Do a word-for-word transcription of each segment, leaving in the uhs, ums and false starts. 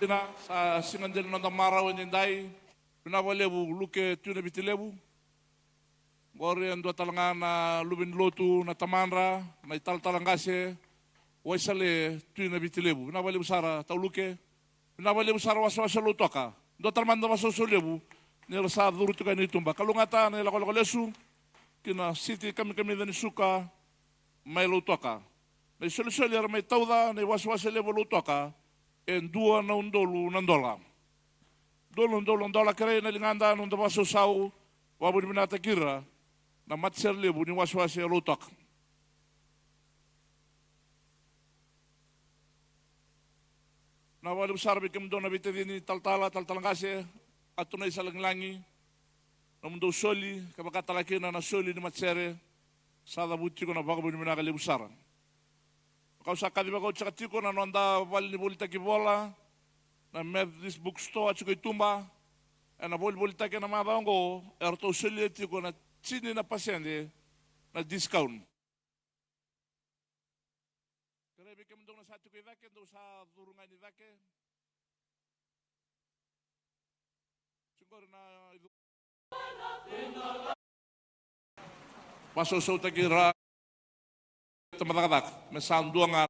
Ina, sa siga dina ni noda marau edaidai. Vinaka vakalevu Luke Tui Navitilevu. Qori e dua tale ga na luve ni lotu na tamadra, na italatala qase, Waisale Tui Navitilevu. Vinaka vakalevu sara tau Luke. Vinaka vakalevu sara wasewase Lautoka. Dua tale mada na vakasausau levu ni ra sa curu tiko yani i tuba. Kalougata na ilakolako lesu ki na siti kamikamica ni suka mai Lautoka. Na isolisoli era mai tauca na iwasewase levu o Lautoka e dua na udolu na dola. Dua na udolu na dola. Kerei na ligada na noda vakasausau, vakavinavinakataki ira na matasere levu ni wasewase o Lautoka. Vinaka vakalevu sara vei kemudou na veitacini, talatala, talatala qase, atunai sa lagilagi, nomudou soli, ka vaka tale kina na soli ni matasere, sa cavuti tiko na vakavinavinaka levu sara. Kau sa kacivaka oti saka tiko na noda vale ni volitaki vola, na Methodist Bookstore tiko i tuba, ena volivolitaki ena macawa oqo, eratou solia tiko na tini na pasede na discount. Kerei vei kemudou na sa tiko i cake, dou sa curu ga ni cake. Tiko qori na icu-, vasausautaki ira. Tamata cakacaka me sa dua ga.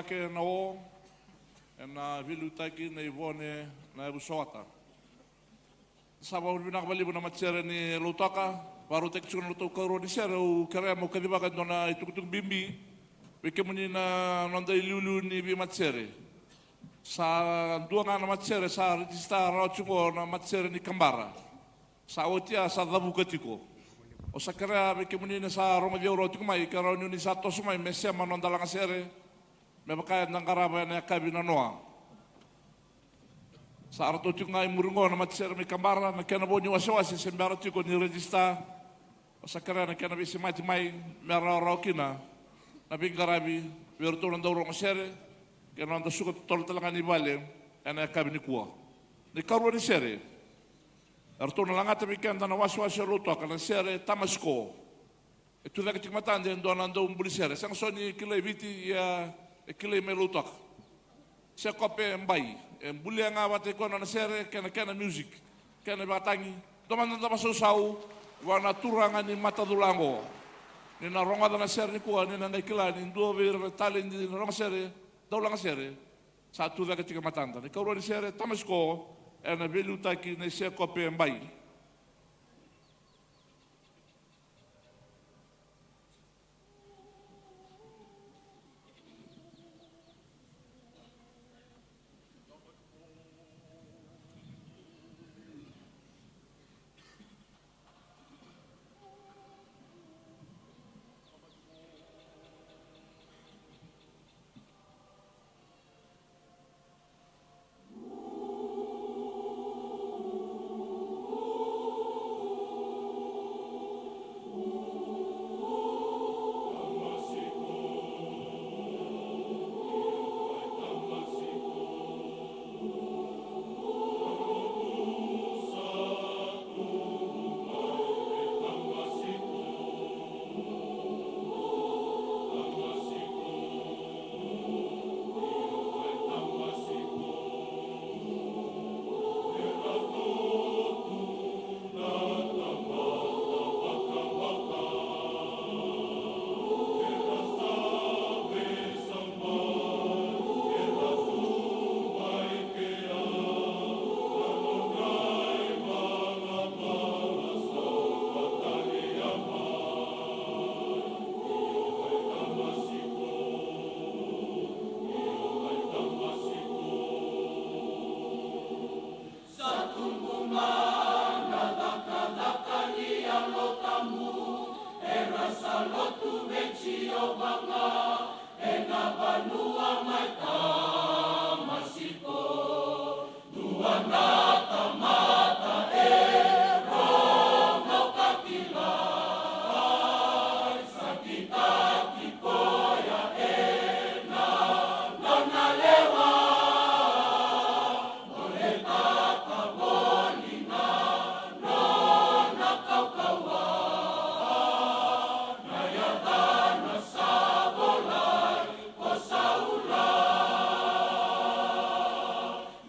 Ke na o, ena veiliutaki na ivone na yavusa wata. Sa vakavinavinaka vakalevu na matasere ni Lautoka, vakarautaki tiko na nodatou karua ni sere, au kerea meu kacivaka e dua na itukutuku bibi vei kemuni na noda iliuliu ni veimatasere. Sa dua ga na matasere sa rejista rawa tiko na matasere ni Kabara. Sa oti a sa cavuka tiko. Au sa kerea vei kemuni na sa rogoci au rawa tiko mai, kerea ni oni sa toso mai me sema noda lagasere, me vaka eda qarava ena yakavi nanoa. Sa ratou tiko ga i muri qo na matasere mai Kabara, na kena vo ni wasewase se bera tiko ni rejista. Au sa kerea na kena veisemati mai me rawarawa kina na veiqaravi vei iratou na daurogosere kei na noda suka totolo tale ga ni vale ena yakavi nikua. Ni karua ni sere, eratou na lagata vei keda na wasewase o Lautoka na sere Tamasiko. E tu cake tiko matada e dua na daubuli sere, sega soti ni kilai Viti, ia e kilai mai Lautoka. Sekope Bai, e bulia ga vata i koya na nona sere kei na kena music, kena ivakatagi. Dua mada na vakasausau vua na turaga ni matacula oqo. Ni na rogoca na sere nikua, ni na qai kila ni dua vei ira na taledi ni rogo sere, dau laga sere, sa tu cake tiko e matada. Ni karua ni sere, Tamasiko, ena veiliutaki nei Sekope Bai. Sa tubu mai na cakacaka ni Yalo Tabu, era sa lotu vei Jiova ga ena vanua mai Tamasiko. Dua na tamata e rogo ka kila, sa kitaki koya ena nona lewa. Voletaka voli na nona kaukauwa, na yacana sa volai ko Saula.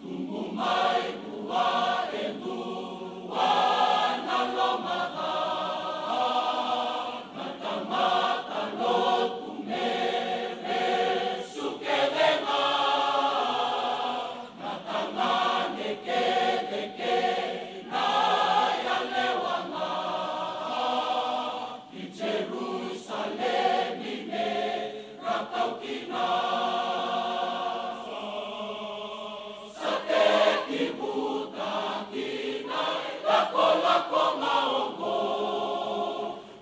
Tubu mai vua e dua na lomaca, na tamata lotu me vesu kece ga. Na tagane kece kei na yalewa ga, ki Jerusalemi me ra kau kina. Sa tekivutaki na ilakolako ga oqo.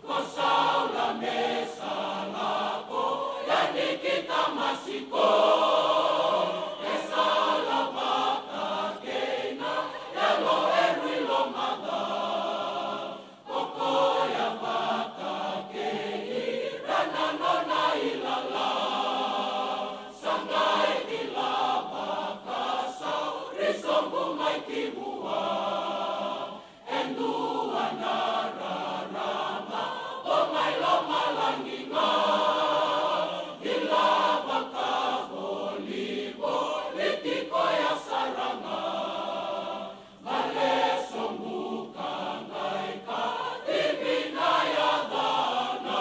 Ko Saula me sa lako yani ki Tamasiko, e sala vata kei na yalo e rui lomaca. Ko koya vata kei ira na nona ilala, sa qai kila vakasauri sobu mai ki vua. E dua na rarama vo mai lomalagi ga, kila vakavolivoli tiko ya sara ga. Vale sobu ka qai kacivi na yacana.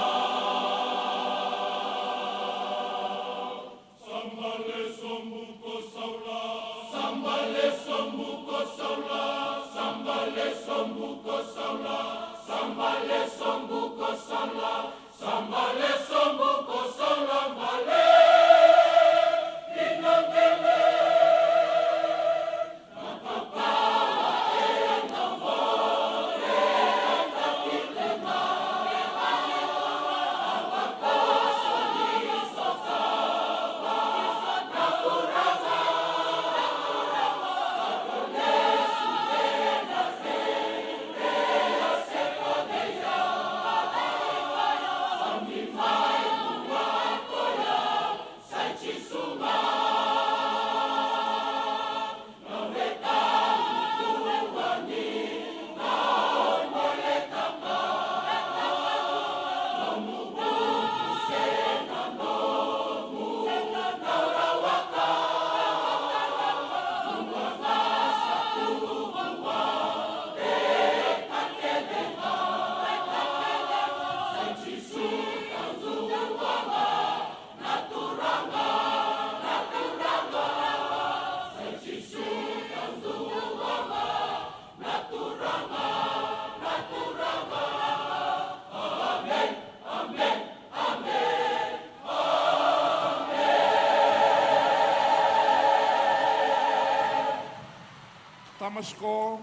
Tamasiko,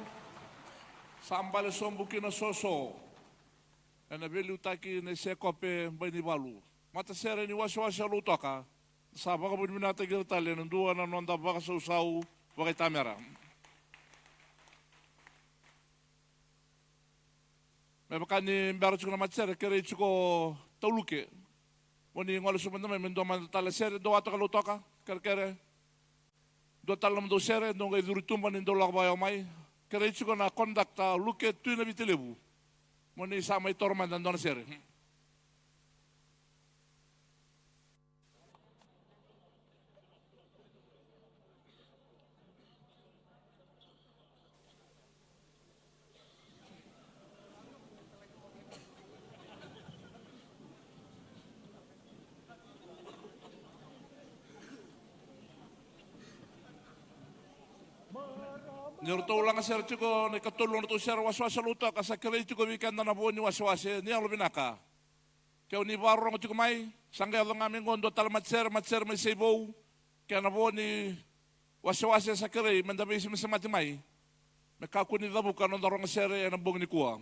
sa bale sobu ki na soso. Ena veiliutaki nei Sekope Bainivalu. Matasere ni wasewase Lautoka, sa vakavinavinakataki ira tale ena dua na noda vakasausau vakaitamera. Me vaka ni bera tiko na matasere, kerei tiko Tauluke. Mo ni gole sobu mada mai me dua mada tale sere, dua toka Lautoka, kerekere. Dua tale na nomudou sere, dou qai curu i tuba ni dou lako vakayawa mai. Kerei tiko na conductor, Luke Tui Navitalevu. Mo ni sa mai toro mada na dua na sere. Ni ratou laga sere tiko na ikatolu na nodratou sere wasewase Lautoka, sa kerei tiko vei keda na vo ni wasewase, ni yalovinaka. Ke o ni vakarorogo tiko mai, sa qai yaco ga mai qo dua tale matasere, matasere mai Seivou, kei na vo ni wasewase sa kerei meda veisemasemati mai, me kakua ni cavuka na noda rogo sere ena bogi nikua.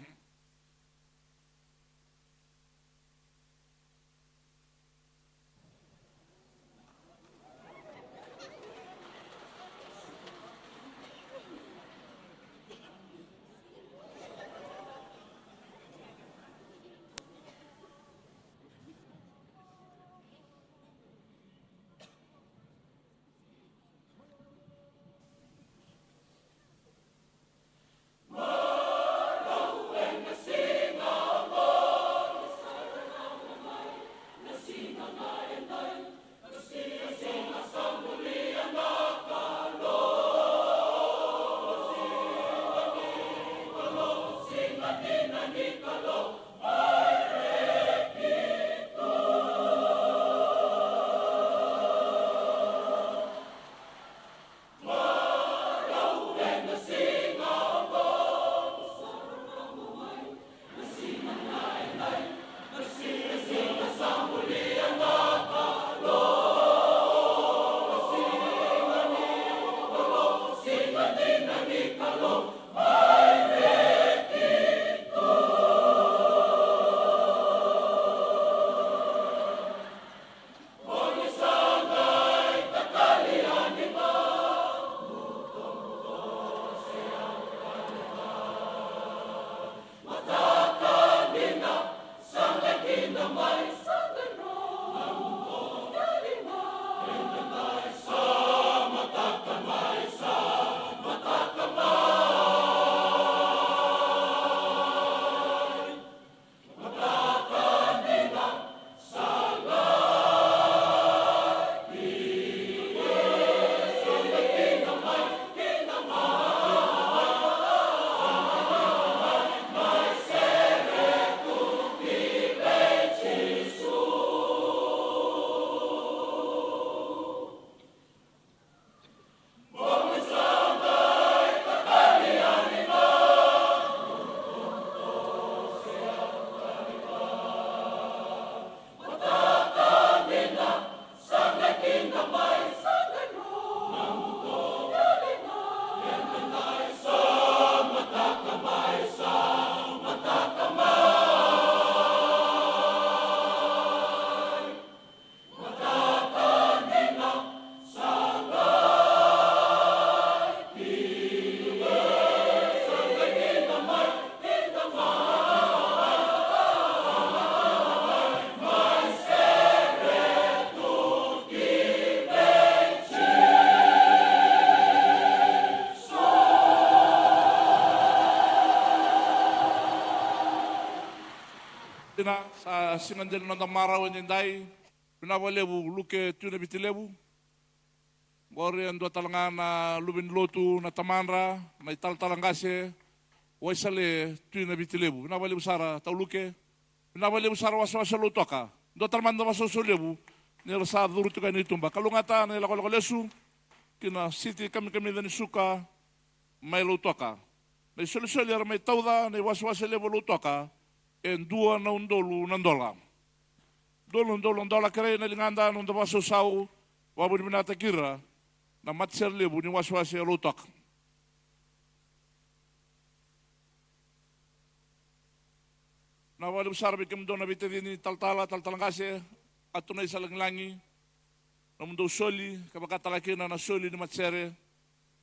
Sa siga dela ni noda marau edaidai. Vinaka vakalevu Luke Tui Navitilevu. Qori e dua tale ga na luve ni lotu na tamadra, na italatala qase, Waisale Tui Navitilevu. Vinaka vakalevu sara tau Luke. Vinaka vakalevu sara wasewase Lautoka. Dua tale mada na wasewase levu ni ra sa curu tiko yani i tuba. Kalougata na ilakolako lesu ki na siti kamikamica ni suka mai Lautoka. Na isolisoli era mai tauca na iwasewase levu o Lautoka e dua na udolu na dola. Dua na udolu na dola, kerei na ligada na noda vakasausau, vakavinavinakataki ira na matasere levu ni wasewase o Lautoka. Vinaka vakalevu sara vei kemudou na veitacini talatala, talatala qase, atunai sa lagilagi, nomudou soli, ka vaka tale kina na soli ni matasere,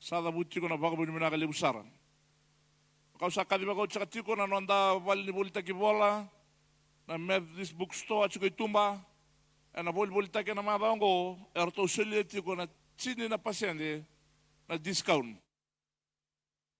sa cavuti tiko na vakavinavinaka levu sara. Kau sa kacivaka oti saka tiko na noda vale ni volitaki vola, na Methodist Bookstore tiko i tuba, ena volivolitaki ena macawa oqo, eratou solia tiko na tini na pasede na discount.